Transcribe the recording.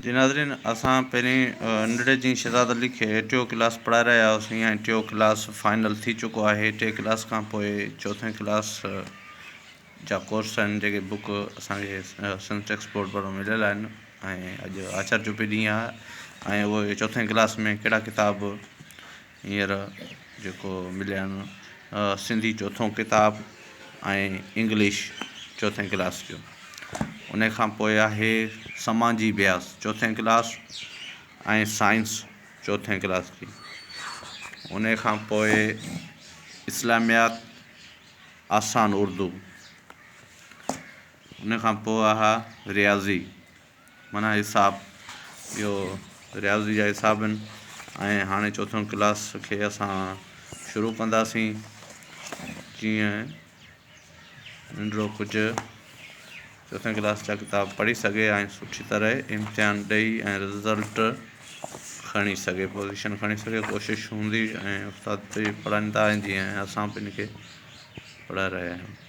جي ناظرين اسان پهرين ننڍڙي جي شهزاد علي کي ٽيون ڪلاس پڙهائي رهيا هئاسين ۽ ٽيون ڪلاس فائنل ٿي چڪو آهي. ٽي ڪلاس کان پوء چوٿين ڪلاس جا ڪورس آهن جيڪي بڪ اسان کي سنڌ ٽيڪسٽ بورڊ پاران مليل آهن ۽ اڄ آچر جو به ڏينهن آهي ۽ اهي چوٿين ڪلاس ۾ ڪهڙا ڪتاب هينئر جيڪو مليا آهن سنڌي چوٿون ڪتاب ۽ انگلش چوٿين ڪلاس جو ان کان پوء آهي سماجي اڀياس چوٿين ڪلاس ۽ سائنس چوٿين ڪلاس جي ان کان پوء اسلاميات آسان اردو ان کان پوء آهي رياضي معنيٰ حساب اهو رياضي جا حساب آهن ۽ هاڻي چوٿون ڪلاس کي اسان شروع ڪنداسين جيئن ننڍڙو ڪجهه چوٿين ڪلاس جا ڪتاب پڙهي سگهي ۽ سٺي طرح امتحان ڏئي ۽ رزلٽ کڻي سگهي پوزيشن کڻي سگهي ڪوشش هوندي ۽ استاد به پڙهائيندا آهن جيئن اسان به ان کي پڙهائي رهيا آهيون.